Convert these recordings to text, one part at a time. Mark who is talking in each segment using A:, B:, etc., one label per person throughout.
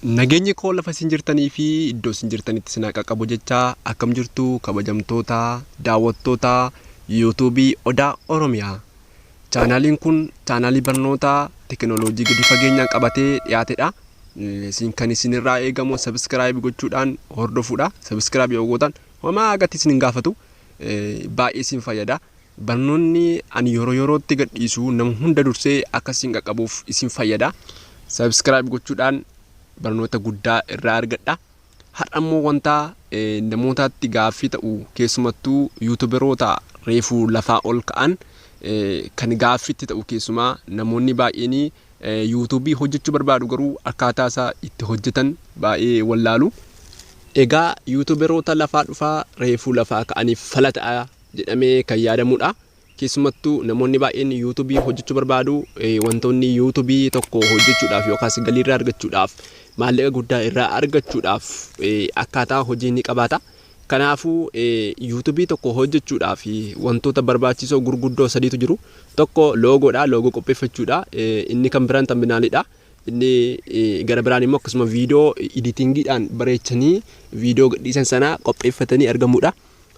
A: Nageenyi koo lafa isin jirtanii fi iddoo isin jirtanitti isin haa qaqqabu jechaa akkam jirtu kabajamtoota daawwattoota yuutuubii Odaa Oromiyaa. Chaanaaliin kun chaanaalii barnoota tekinooloojii gadi fageenyaan qabatee dhiyaatedha. Isin kan isinirraa eegamu sabiskiraayib gochuudhaan hordofuudha. Sabiskiraayib yoo gootan homaa gatii isin hin gaafatu. Baay'ee isin fayyada. Barnoonni ani yeroo yerootti gadhiisu nama hunda dursee akka isin qaqqabuuf isin fayyada. Subscribe gochuudhaan barnoota guddaa irraa argadha. Har'a immoo wanta namootaatti gaaffii ta'u keessumattuu yuutuberoota reefu lafaa ol ka'an kan gaaffiitti ta'u keessumaa namoonni baay'een yuutuubii hojjechuu barbaadu garuu akkaataa isaa itti hojjetan baay'ee wallaalu. Egaa yuutuberoota lafaa dhufaa reefuu lafaa ka'aniif fala ta'a jedhamee kan yaadamudha. Keessumattuu namoonni baay'een yuutuubii hojjechuu barbaadu. Wantoonni yuutuubii tokko hojjechuudhaaf yookaas galii irraa argachuudhaaf maallaqa guddaa irraa argachuudhaaf akkaataa hojii ni qabaata. Kanaafuu yuutuubii tokko hojjechuudhaaf wantoota barbaachisoo gurguddoo sadiitu jiru. Tokko loogoodha, loogoo qopheeffachuudha. Inni kan biraan tambinaaliidha. Inni gara biraan immoo akkasuma viidiyoo iditingiidhaan bareechanii viidiyoo gadhiisan sana qopheeffatanii argamuudha.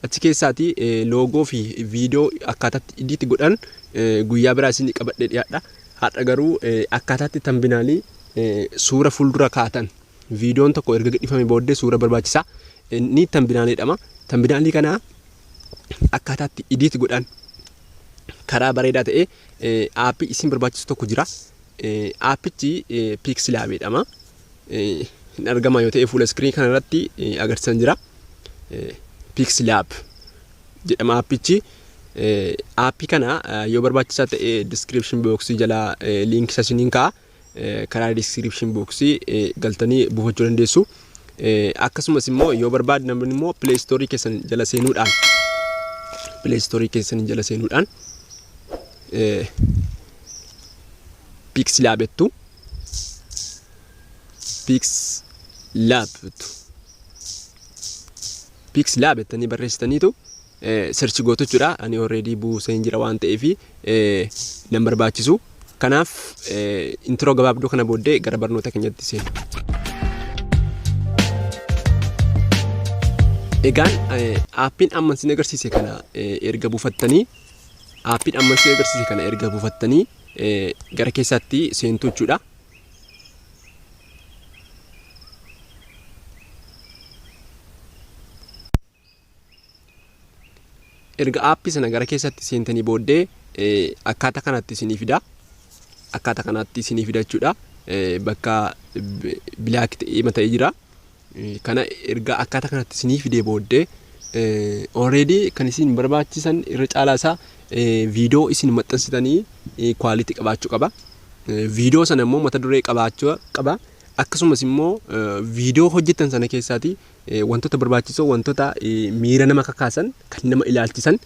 A: Achi keessaati loogoo fi viidiyoo akkaataatti edit godhan guyyaa biraa isinii qabadhee dhiyaadha. Har'a garuu akkaataatti tambinaalii suura fuuldura kaa'atan viidiyoon tokko erga gadhiifame booddee suura barbaachisaa inni tambinaalii jedhama. Tambinaalii kana akkaataatti edit godhan karaa bareedaa ta'e aappii isin barbaachisu tokko jira. Aappichi Pixlab jedhama. Hin argama yoo ta'e fuula iskiriinii kana irratti agarsiisan jira. Pixlab jedhama aappichi. Aappii kana yoo barbaachisaa ta'e description box jala link isa isiniin kaa'a. Karaa description box galtanii buufachuu dandeessu. Akkasumas immoo yoo barbaaddan namni immoo Play Store keessan jala seenuudhaan Play Store keessan jala seenuudhaan Pixlab jettu. Pixlab jettu. Pixlab jettanii barreessitaniitu search gootu jechuudha. Ani already buuseen jira waan ta'eef nan barbaachisu. Kanaaf intro gabaabduu kana booddee gara barnoota keenyatti seenu. Egaan aappiin amma isin agarsiise kana erga buufattanii aappiin amma isin agarsiise kana erga buufattanii gara keessaatti seentu jechuudha. Erga aappii sana gara keessatti seentanii booddee akkaataa kanatti isinii fida. Akkaataa kanatti isinii fida jechuudha. Bakka bilaak ta'ee mata'ee jira. Kana erga akkaataa kanatti isinii fidee booddee already kan isin barbaachisan irra caalaa isaa viidiyoo isin maxxansitanii quality qabaachuu qaba. Viidiyoo sana immoo mata duree qabaachuu qaba. Akkasumas immoo viidiyoo hojjettan sana keessaati wantoota barbaachisoo wantoota miira nama kakaasan kan nama ilaalchisan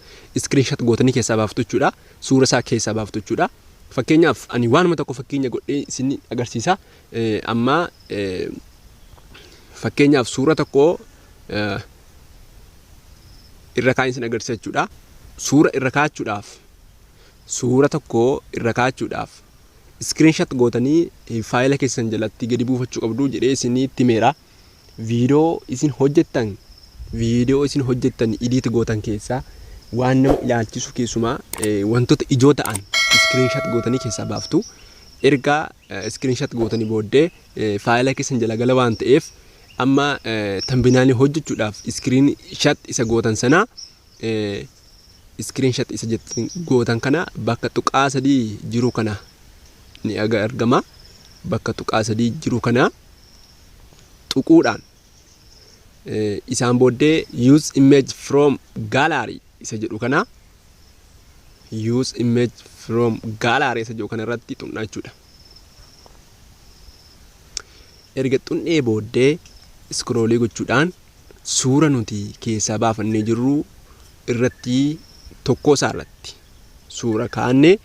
A: screenshot gootanii keessaa baaftu jechuudha. Suura isaa keessaa baaftu jechuudha. Fakkeenyaaf ani waanuma tokko fakkeenya godhee isin agarsiisa. Amma fakkeenyaaf suura tokko irra kaa'in isin agarsiisa jechuudha. Suura irra kaa'achuudhaaf suura tokko irra kaa'achuudhaaf screenshot gootanii faayila keessan jalatti gadi buufachuu qabdu jedhee isinitti himeera. Viidiyoo isin hojjettan viidiyoo isin hojjettan edit gootan keessaa waan nama ilaalchisu keessumaa wantoota ijoo ta'an screenshot gootanii keessaa baaftu. Erga screenshot gootanii booddee faayila keessan jala gala waan ta'eef amma tambinaalii hojjechuudhaaf screenshot isa gootan sana screenshot isa gootan kana bakka tuqaa sadii jiru kana ni argama. Bakka tuqaa sadii jiru kana tuquudhaan isaan booddee use image from gallery isa jedhu kana use image from gallery isa jedhu kana irratti tuqna jechuudha. Erga xunnee booddee iskroolii gochuudhaan suura nuti keessaa baafannee jirru irratti tokkoo isaa irratti suura kaa'annee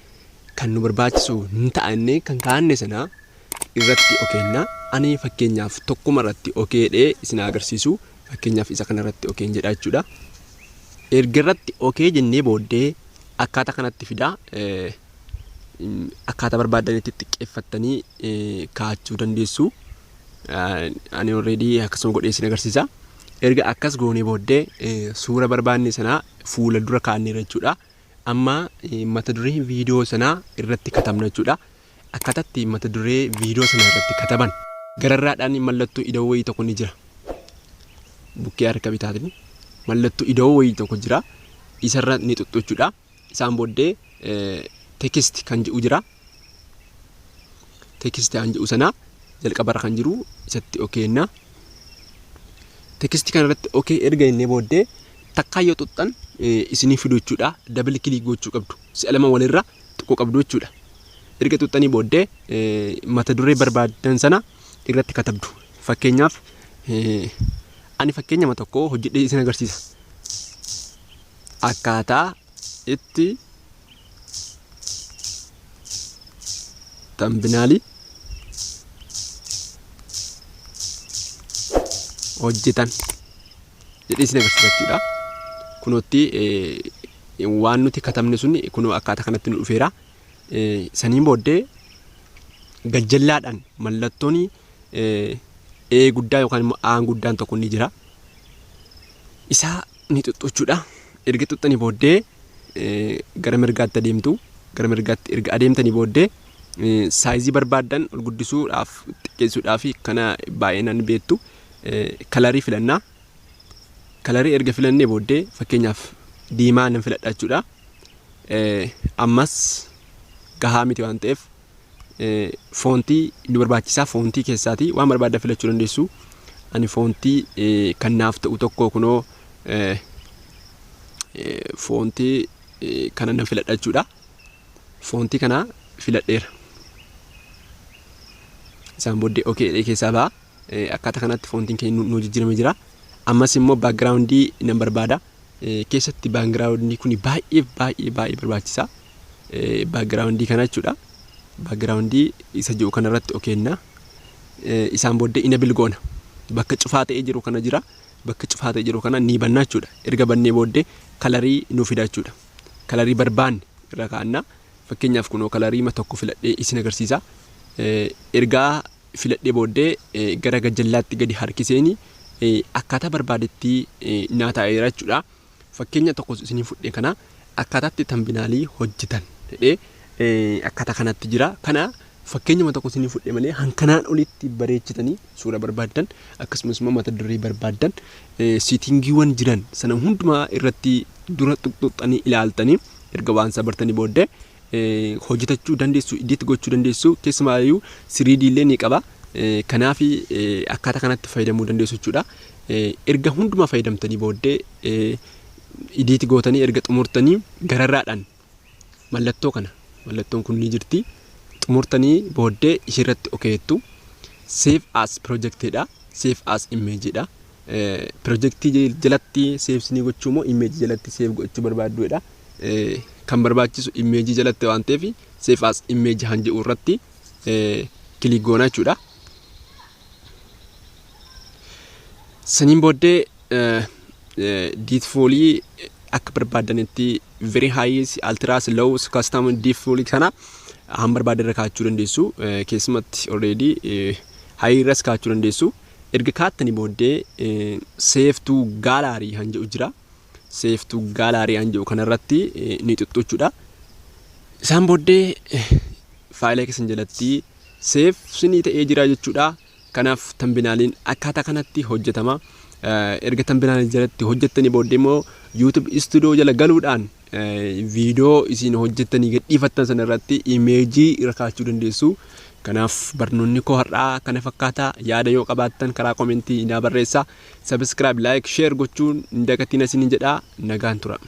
A: kan nu barbaachisu hin ta'anne kan kaa'anne sana irratti okeenna. Ani fakkeenyaaf tokkuma irratti okee jedhee isin agarsiisu fakkeenyaaf isa kana irratti okeen jedha jechuudha. Erga irratti okee jennee booddee akkaataa kanatti fida. Akkaataa barbaadanitti xiqqeeffattanii kaa'achuu dandeessu. Ani already akkasuma godhee isin agarsiisa. Erga akkas goonee booddee suura barbaanne sana fuula dura kaa'anneera jechuudha. Amma mata duree viidiyoo sanaa irratti katabna jechuudha. Akkaataatti mata duree viidiyoo sana irratti kataban gararraadhaan mallattoo ida'uu wayii tokko ni jira. Bukkee harka bitaatiin mallattoo ida'uu wayii tokko jira. Isarra ni xuxxu jechuudha. Isaan booddee text kan jedhu jira. Text kan jedhu sana jalqabarra kan jiru isatti okay jenna. Text kana irratti okay erga jennee booddee takkaa yoo xuxxan isinii fidu jechuudha. Double click gochuu qabdu. Si'a lama walirra tuquu qabdu jechuudha. Erga xuxxanii booddee mata duree barbaaddan sana irratti katabdu. Fakkeenyaaf, ani fakkeenyama tokko hojjedhee isin agarsiisa. Akkaataa itti thumbnail hojjetan jedhee isin agarsiisa jechuudha. Kunootti waan nuti katabne sun kunoo akkaataa kanatti nu dhufeera. Saniin booddee gajjallaadhaan mallattoon E guddaa yookaan immoo A guddaan tokko ni jira. Isaa ni xuxxu jechuudha. Erga xuxxanii booddee gara mirgaatti adeemtu. Gara mirgaatti erga adeemtanii booddee size barbaaddan ol guddisuudhaaf, xiqqeessuudhaaf, kana baay'inaan beektu. Color filannaa. Color erga filannee booddee, fakkeenyaaf, diimaa nan filadha jechuudha. Ammas gahaa miti waan ta'eef font nu barbaachisaa. Font keessaatii waan barbaaddan filachuu dandeessu. Ani font kan naaf ta'u tokko kunoo font kana nan filadha jechuudha. Font kana filadheera. Isaan booddee okay keessaa ba'a. Akkaataa kanatti fontiin keenya nu jijjiiramee jira. Ammas immoo background nan barbaada. Keessatti background kun baay'ee baay'ee baay'ee barbaachisaa. Background kana jechuudha. Background isa jiru kanarratti okay jenna. Isaan booddee enable goona. Bakka cufaa ta'ee jiru kana jira. Bakka cufaa ta'ee jiru kana ni banna jechuudha. Erga bannee booddee color nu fida jechuudha. Color barbaanne irra kaa'anna. Fakkeenyaaf, kunoo color tokko filadhee isin agarsiisa. Ergaa filadhee booddee gara gajjallaatti gadi harkiseeni akkaataa barbaadetti naa taa'eera jechuudha. Fakkeenya tokko isinii fudhee kana akkaataatti thumbnail hojjetan jedhee akkaataa kanatti jira. Kana fakkeenyuma tokko isinii fudhee malee hankanaan olitti bareechitanii suura barbaaddan, akkasumas immoo mata duree barbaaddan, settingiiwwan jiran sana hundumaa irratti dura xuxxuxxanii ilaaltanii, erga waan isaa bartanii booddee hojjetachuu dandeessu, edit gochuu dandeessu. Keessumaayyuu 3D illee ni qaba. Kanaaf akkaataa kanatti fayyadamuu dandeessu jechuudha. Erga hundumaa fayyadamtanii booddee, edit gootanii erga xumurtanii, gararraadhaan mallattoo kana, mallattoon kun ni jirti. Xumurtanii booddee isheerratti okay jettu. Save as projectidha. Save as imageidha. Project jalatti save sinii gochuu moo image jalatti save gochuu barbaadduudha? Kan barbaachisu image jalatti waan ta'eef save as image han jedhu irratti click goona jechuudha. Saniin booddee default akka barbaadanitti very high, ultras, low, custom, default kana han barbaadan irra kaa'achuu dandeessu. Keessumatti already high irras kaa'achuu dandeessu. Erga kaa'attanii booddee save to gallery han jedhu jira. Save to gallery han jedhu kanarratti ni xuxxu jechuudha. Isaan booddee faayila keessan jalatti save sinii ta'ee jira jechuudha. Kanaaf thumbnailiin akkaataa kanatti hojjetama. Erga thumbnail jalatti hojjettanii booddee immoo YouTube Studio jala galuudhaan viidiyoo isin hojjettanii gadhiifattan sana irratti image irra kaa'achuu dandeessu. Kanaaf barnoonni koo har'aa kana fakkaata. Yaada yoo qabaattan karaa comment naa barreessaa. Subscribe, like, share gochuun hin dagatiin isiniin jedha. Nagaan tura.